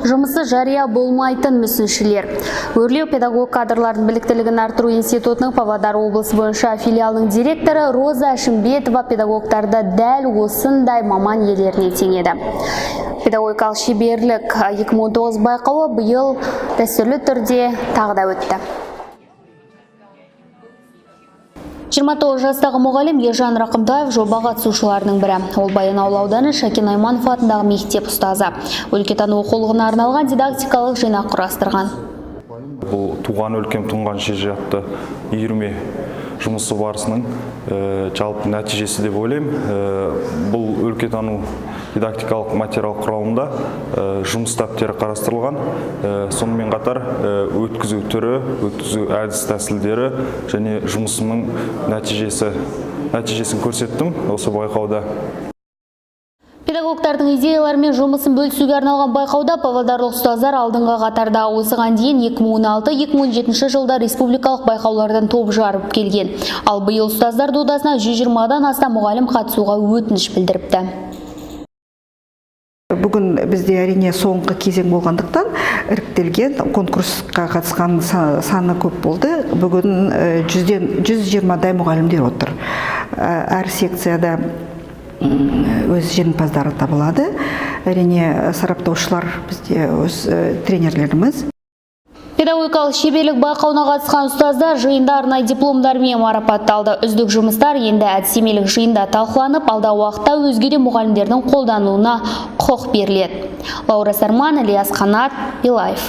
Жұмысы жария болмайтын мүсіншілер. Өрлеу педагог кадрлардың біліктілігін арттыру институтының Павлодар облысы бойынша филиалының директоры Роза Әшімбетова педагогтарды дәл осындай маман иелеріне теңеді. Педагогикалық шеберлік 2019 байқауы биыл дәстүрлі түрде тағы да өтті. 29 жастағы мұғалім Ержан Рақымтаев жоба қатысушыларының бірі. Ол Баянауыл ауданы Шәкен Айманов атындағы мектеп ұстазы. Өлкетану оқулығына арналған дидактикалық жинақ құрастырған. Бұл «Туған өлкем тұнған жер» атты үйірме жұмысы барысының жалпы нәтижесі деп ойлаймын. Бұл өлкетану дидактикалық материал құралында жұмыс дәптері қарастырылған. Сонымен қатар өткізу түрі, өткізу әдіс тәсілдері және жұмысымның нәтижесін көрсеттім осы байқауда. Педагогтардың идеялары мен жұмысын бөлісуге арналған байқауда павлодарлық ұстаздар алдыңғы қатарда. Осыған дейін 2016-2017 жылда республикалық байқаулардан топ жарып келген. Ал биыл ұстаздар додасына 120-дан астам мұғалім қатысуға өтініш білдіріпті. Бүгін бізде, әрине, соңғы кезең болғандықтан, іріктелген, конкурсқа қатысқан саны көп болды. Бүгін 120-дай мұғалімдер отыр. Әр секцияда өз жеңімпаздары табылады. Әрине, сараптаушылар бізде өз тренерлеріміз. Педагогикалық шеберлік байқауына қатысқан ұстаздар жиында арнайы дипломдармен марапатталды. Үздік жұмыстар енді әдістемелік жиында талқыланып, алдағы уақытта өзге де мұғалімдердің қолдануына құқық беріледі. Лаура Сарман, Ілияс Қанат, Билайф.